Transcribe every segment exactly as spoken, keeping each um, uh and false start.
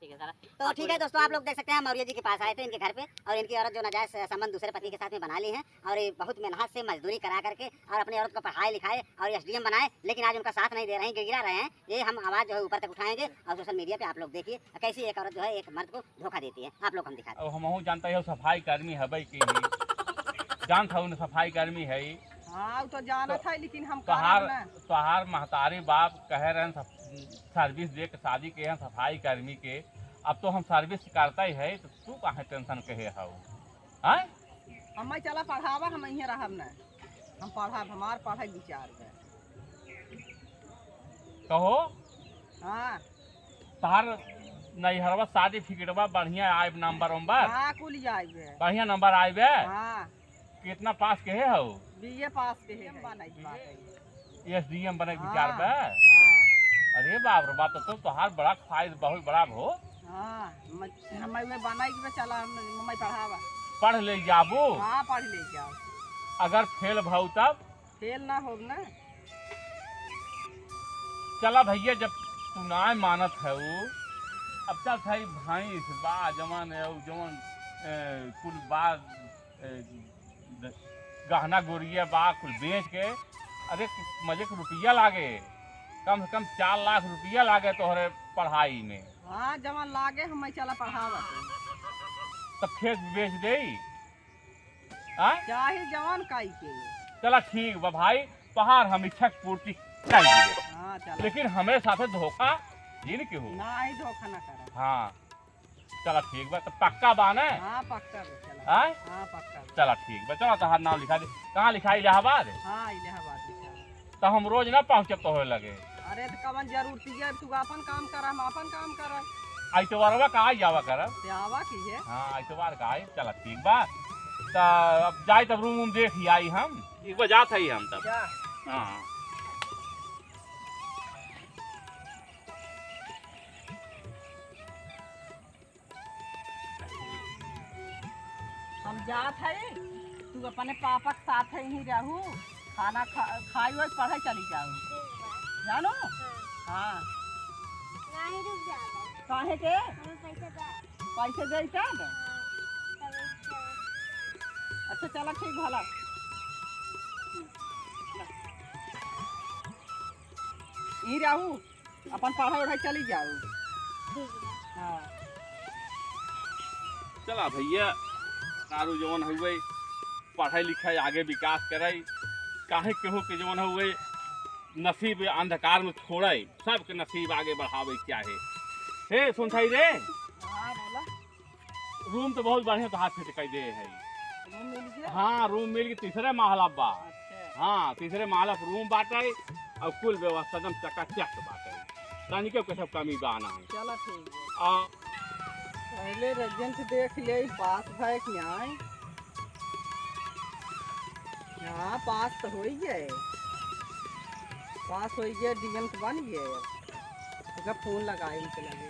तो ठीक है दोस्तों, आप लोग देख सकते हैं, मौर्य जी के पास आए थे, इनके घर पे, और इनकी औरत जो नाजायज संबंध दूसरे पति के साथ में बना ली है, और ये बहुत मेहनत से मजदूरी करा करके और अपनी औरत को पढ़ाए लिखाए और एसडीएम बनाए, लेकिन आज उनका साथ नहीं दे रहे हैं, गिड़गिड़ा रहे हैं। ये हम आवाज़ जो है ऊपर तक उठाएंगे और सोशल मीडिया पे आप लोग देखिए कैसी एक औरत जो है एक मर्द को धोखा देती है, आप लोग हम दिखाते हैं। अब हमहू जानते हो सफाई कर्मी हबै कि नहीं, जानत हो न सफाई कर्मी है। हाँ, उ तो जानत तो है, लेकिन हम तोहार, करब ना। तोहार महतारी बाप कहे रहन सब, सर्विस दे के शादी के हैं सफाई कर्मी के। अब तो हम सर्विस करता ही है, तो तू काहे टेंशन कहे हौ? हैं? हम चला पढ़ावा, हम इहें रहब ना। हम पढ़ब, हमार पढ़ाई विचार बा। कहो? हाँ। तोहार नैहरवा सर्टिफिकेटवा बढ़िया आइब, नंबर उम्बर? हाँ, कुल आइब। बढ़िया नंबर आइब? हाँ। कितना पास के है हो? बीए पास के है। एसडीएम बने के विचार बा? हाँ। अरे बाप रे बाप, तो, तो तोहार बड़ा ख्वाहिश बहुत बड़ा हो। हाँ, मैं, मैं, मैं बनाई के चला, मैं, मैं पढ़ावा। पढ़ ले जाबू? हाँ, पढ़ ले जाओ। अगर फेल भऊ तब? फेल ना होब ना। चला भैया, जब तू ना मानत है वो, अब चल भाई, भैंस बा, जवन है, जवन, ए, कुल बा, ए, द-, गहना गोरिया बा, कुल बेच के, अरे, मजे के रुपया लागे, कम से कम चार लाख रुपया लागे तोहरे पढ़ाई में। हाँ, जवन लागे, हम चला पढ़ावा तो। तब खेत बेच देई? हाँ? चाहे जवन काई के। चला ठीक बा भाई, तोहार हम इच्छा के पूर्ति कर दिए। हाँ, चला। लेकिन हमें साथे धोखा जिन के हो। ना, ही धोखा ना करा। हाँ। चला ठीक बा, तो पक्का बा ना? हाँ, पक्का बा, चला। हाँ? हाँ, पक्का बा। चला ठीक बा, चला तोहार नाम लिखा दे। कहाँ लिखा, इलाहाबाद? हाँ, इलाहाबाद लिखा। तो हम रोज ना पहुँचब तोहरे लगे। अरे, तो कवन जरूरती है, तू आपन काम कर, हम आपन काम कर। आइतवारवा का आई जावा करब। ते आवा की है? हाँ, आइतवार का आई, चला ठीक बा। तो अब जाई, तब रूम वूम देख ही आई हम। एक बार जात हई हम तब। जा। हाँ। हम जात हई, तू अपने पापा के साथ ही रहू, खाना खा, खाई और पढ़े चली जाऊ। ठीक बा। जानो? हाँ। हाँ। नहीं, रुक जा बस। काहे के? हमें पैसा दे। पैसे दे तब? हाँ, तब अच्छा। अच्छा, चला ठीक भला। यहीं रहू। अपन पढ़ाई उढ़ाई चली जाऊ। ठीक बा। हाँ। चला भैया, तारू जवन हुए, पढ़ाई लिखाई आगे विकास करे, काहे केहू के जवन हुए, नसीब अंधकार में छोड़े, सबके नसीब आगे बढ़ावे के चाहे। हे सुनथई रे, हाँ, बोला। रूम तो बहुत बढ़िया तोहार फिट कई दे है। रूम मिल गया? हाँ, रूम मिल गया, तीसरे महला बा। अच्छा। हाँ, तीसरे महला पे रूम बाटे और कुल व्यवस्था एकदम चकाचक बाटे। तनिको के सब कमी बा ना है। चला ठीक है। आ पहले रजन से देख ले, पास भए कि नाई। हाँ, पास तो हो ही गए, पास हो ही गए, डीएम तो बन गए। अब ओका फोन लगाए, उनके लगे।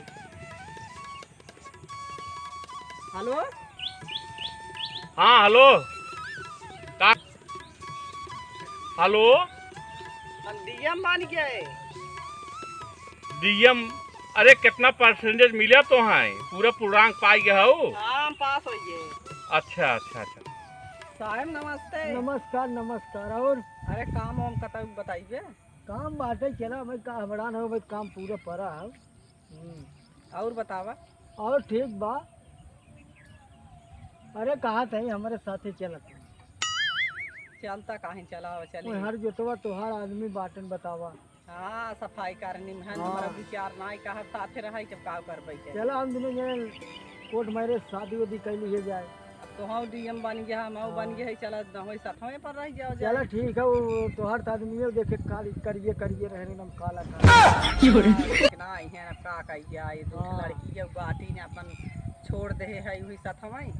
हेलो। हाँ, हेलो। का, हेलो। हम डीएम बन गए। डीएम? अरे, कितना परसेंटेज मिला तोहैं? पूरा पूर्णांक पाई गया हो? हाँ, हम पास हो गए। अच्छा, अच्छा, अच्छा। साहेब, नमस्ते। नमस्कार, नमस्कार। और? अरे, काम वाम कतौ बताइबे? काम बाटे, चला भाई, का हबड़ान हो भाई, काम पूरा परा है। हम्म, और बतावा? और ठीक बा। अरे, कहा थे हमरे साथे चलत? चलता काहे, चलावा, चली। हर जोतवा तोहार आदमी बाटन, बतावा। हाँ, सफाई करनी में है, हाँ। हमारा विचार ना है, कहा साथे रहे, जब का करबै के। चला, हम दुनो जने कोर्ट मैरिज शादी वादी कर लीजिए जाए। अब तोहू डीएम बन गया, हमहू बन हाँ। गया है, चला, दोनों साथ में पर रह जाओ चला जाए। ठीक है, वो तोहार तो आदमी है, देखे काली करिए, करिए रहे एकदम काला काला। हाँ, लेकिन आई है, अब का कही जाए, दो हाँ। लड़की जब बाटी ने अपन छोड़ दे है, वही साथ में।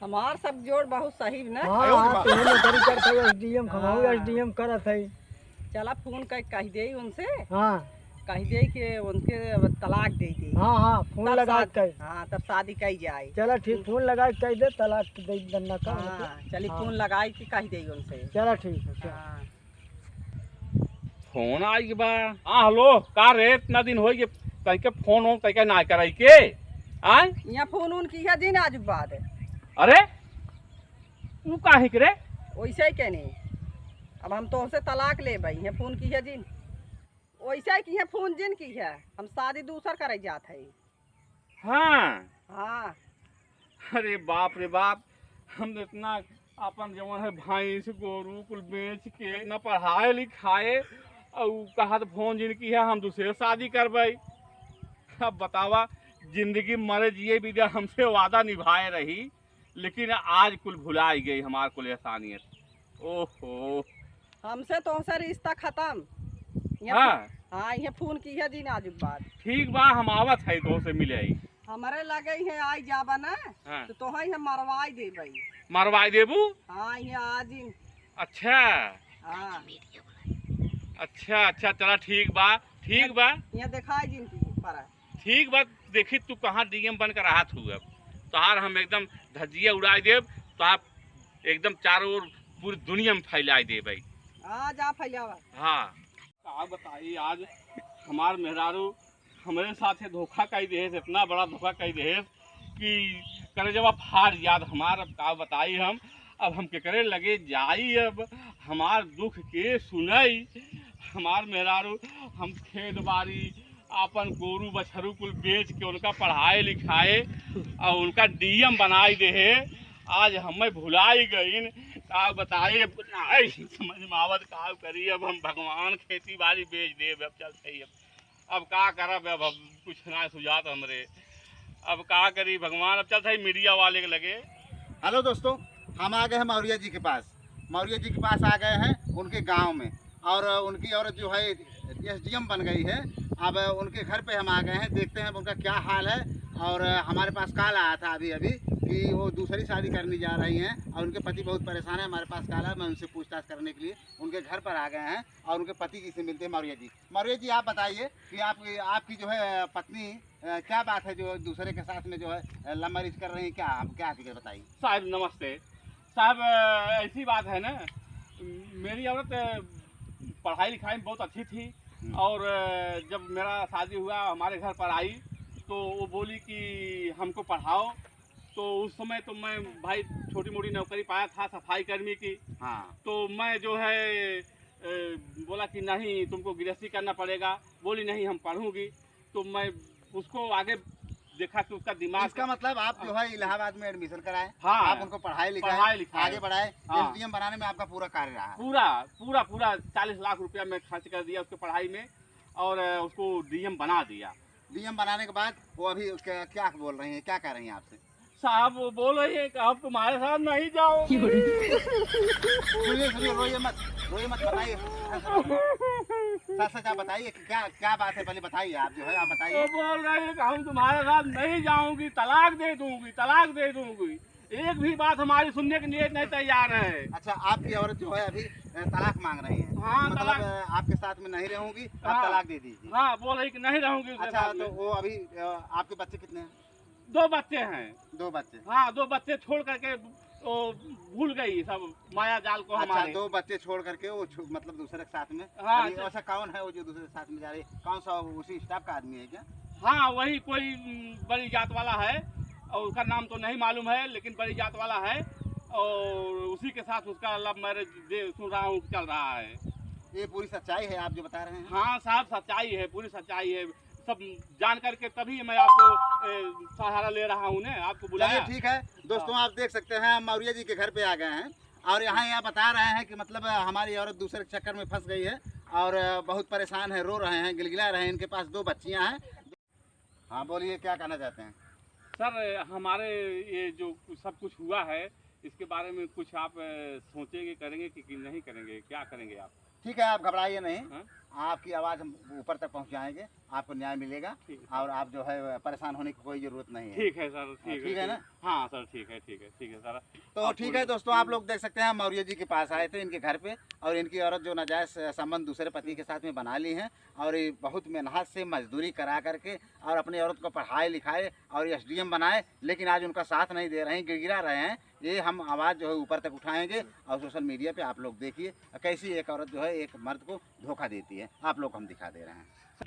हमार सब जोड़ बहुत सही ना। हाँ, हाँ, तुम्हें नौकरी करत है, एसडीएम, हमहू हाँ। एसडीएम करत है। चला फोन कर कह दे उनसे। हाँ। कह दे कि उनके अब तलाक दे दे। हाँ, हाँ, फोन तब लगा शाद-, के। हाँ, तब शादी कही जाए। चला ठीक, फोन लगा के कह दे, तलाक दे दन्ना का हाँ, उनके। चली हाँ। फोन लगाई के कह दे उनसे। चला ठीक है, चला। हाँ। फोन आई के बा। हाँ, हेलो, का रे, इतना दिन हो गए, तैके फोन वोन तैके ना कराई के? आय? यहाँ फोन उन किहे जिन आज बाद। अरे, ऊ काहे के रे? वैसे ही कहने। अब हम तोहसे तलाक लेबे, यहाँ फोन किहे जिन। वैसे ही किहे फोन जिन किहे, हम शादी दूसर करे जात है। हाँ। हाँ। अरे बाप रे बाप, हम इतना अपन जवन है भैंस गोरू कुल बेच के इतना पढ़ाए लिखाए, और ऊ कहत फोन जिन किहे हम दूसरे शादी करबे। अब बतावा, जिंदगी मरे जिए बिना हमसे वादा निभाए रही, लेकिन आज कुल भुलाई गई हमार कुल एहसानियत। ओहो। हमसे तोहसे रिश्ता खत्म। यहाँ हाँ। फो-, हाँ, यहाँ फोन किहे जिन आज बाद। ठीक बा, हम आवत है तोहसे मिले आई। हमरे लगे ही आई जाबा ना, हाँ। तो तोहई हम मरवाई देबे। मरवाई देबू? हाँ, यहाँ आ जिन। अच्छा। हाँ। अच्छा, अच्छा, चला ठीक बा, ठीक बा। यहाँ दिखाई जिन की पर। ठीक बा, देखी तू कहाँ डीएम बन के रहत हू। अब तोहार हम एकदम धज्जिया उड़ाई देब, तोहार एकदम चारों ओर पूरी दुनिया में फैलाई देबे। हाँ, जा फैलावा। हाँ। का बताई, आज हमार मेहरारू हमरे साथे धोखा कई देहेस, इतना बड़ा धोखा कई देहेस कि करेजवा फाड़ जात हमार। अब का बताई हम, अब हम केकरे लगे जाई, अब हमार दुख के सुनई। हमार मेहरारू हम खेत बाड़ी, आपन गोरू बछरू कुल बेच के उनका पढ़ाए लिखाए और उनका डीएम बनाई देहे। आज हमें भुलाई गईन, का बताई, अब नाई समझ में आवत, का करी। अब हम भगवान खेती बाड़ी बेच देब, अब चलते ही अब, अब का करब, अब हम कुछ ना सुझात हमरे, अब का करी भगवान। अब चलते ही मीडिया वाले के लगे। हेलो दोस्तों, हम आ गए हैं मौर्य जी के पास। मौर्य जी के पास आ गए हैं, उनके गांव में, और उनकी औरत जो है एसडीएम बन गई है। अब उनके घर पे हम आ गए हैं, देखते हैं अब उनका क्या हाल है। और हमारे पास कॉल आया था अभी अभी कि वो दूसरी शादी करने जा रही हैं और उनके पति बहुत परेशान है। हमारे पास कॉल आया, मैं उनसे पूछताछ करने के लिए उनके घर पर आ गए हैं और उनके पति जी से मिलते हैं। मौर्य जी, मौर्य जी, आप बताइए कि आप, आपकी जो है पत्नी, अ, क्या बात है जो दूसरे के साथ में जो है, अ, लव मैरिज कर रही हैं, क्या, आप क्या हकीकत बताइए? साहब नमस्ते। साहब, अ, ऐसी बात है ना, मेरी औरत, अ, पढ़ाई लिखाई में बहुत अच्छी थी हम्म। और, अ, जब मेरा शादी हुआ, हमारे घर पर आई तो वो बोली कि हमको पढ़ाओ। तो उस समय तो मैं भाई छोटी मोटी नौकरी पाया था सफाई कर्मी की। हाँ। तो मैं जो है, अ, बोला कि नहीं, तुमको गृहस्थी करना पड़ेगा। बोली नहीं, हम पढ़ूंगी। तो मैं उसको आगे देखा कि उसका दिमाग इसका मतलब आप जो है इलाहाबाद में एडमिशन कराए, हाँ। आप उनको पढ़ाई लिखाए, पढ़ाई लिखाए। आगे बढ़ाए, हाँ। एसडीएम बनाने में आपका पूरा कार्य रहा। पूरा, पूरा, पूरा चालीस लाख रुपया मैं खर्च कर दिया उसके पढ़ाई में और, अ, उसको डीएम बना दिया। डीएम बनाने के बाद वो अभी क्या, क्या बोल रही हैं, क्या कह रही हैं आपसे? साहब, वो बोल रही है कि हम तुम्हारे साथ नहीं जाओगे। सुनिए, सुनिए, रोइए मत, रोइए मत, बताइए। सच, सच आप बताइए कि क्या, क्या बात है, पहले बताइए, आप जो है, आप बताइए। वो बोल रही है कि हम तुम्हारे साथ नहीं जाऊंगी, तलाक दे दूंगी, तलाक दे दूंगी। एक भी बात हमारी सुनने के लिए नहीं तैयार है। अच्छा, आपकी औरत जो है अभी, अ, तलाक मांग रही है। हाँ, मतलब, तलाक। अ, आपके साथ में नहीं रहूंगी, आप हाँ। तलाक दे दीजिए। हाँ, बोल रही कि नहीं रहूंगी उसके अच्छा, साथ तो में। वो अभी, अ, आपके बच्चे कितने हैं? दो बच्चे हैं। दो बच्चे? हाँ, दो बच्चे छोड़ करके वो भूल गई सब माया जाल को अच्छा, हमारे। दो बच्चे छोड़ करके वो छु-, मतलब दूसरे के साथ में? हाँ, अभी अच्छा। ऐसा कौन है वो जो दूसरे के साथ में जा रही है? कौन सा, उसी स्टाफ का आदमी है क्या? हाँ, वही कोई, उम, बड़ी जात वाला है और उसका नाम तो नहीं मालूम है, लेकिन बड़ी जात वाला है और उसी के साथ उसका लव मैरिज दे, सुन रहा हूँ, चल रहा है। ये पूरी सच्चाई है आप जो बता रहे हैं? हाँ साहब, सच्चाई है, पूरी सच्चाई है। सब जान करके तभी मैं आपको, ए, सहारा ले रहा हूँ ना, आपको बुलाया। चलिए ठीक है दोस्तों, हाँ। आप देख सकते हैं हम मौर्य जी के घर पे आ गए हैं और यहाँ, यहाँ बता रहे हैं कि मतलब हमारी औरत दूसरे के चक्कर में फंस गई है और बहुत परेशान है, रो रहे हैं, गिलगिला रहे हैं। इनके पास दो बच्चियाँ हैं। हाँ बोलिए, क्या कहना चाहते हैं? सर, हमारे ये जो सब कुछ हुआ है, इसके बारे में कुछ आप, अ, सोचेंगे, करेंगे कि, कि नहीं करेंगे, क्या करेंगे आप? ठीक है, आप घबराइए नहीं, हाँ? आपकी आवाज़ हम ऊपर तक पहुँचाएंगे, आपको न्याय मिलेगा। ठीक है, सर। और आप जो है परेशान होने की कोई ज़रूरत नहीं है। ठीक है सर, हाँ, ठीक है, ठीक है ना? ठीक। हाँ सर, ठीक है, ठीक है, ठीक है सर। तो आप ठीक है बोलिए। दोस्तों, आप लोग देख सकते हैं, मौर्य जी के पास आए थे, इनके घर पे, और इनकी औरत जो नाजायज़ संबंध दूसरे पति के साथ में बना ली हैं, और ये बहुत मेहनत से मजदूरी करा करके और अपनी औरत को पढ़ाए लिखाए और एसडीएम बनाए, लेकिन आज उनका साथ नहीं दे रहे हैं, गिड़गिड़ा रहे हैं। ये हम आवाज़ जो है ऊपर तक उठाएंगे और सोशल मीडिया पे आप लोग देखिए कैसी एक औरत जो है एक मर्द को धोखा देती है, आप लोग को हम दिखा दे रहे हैं।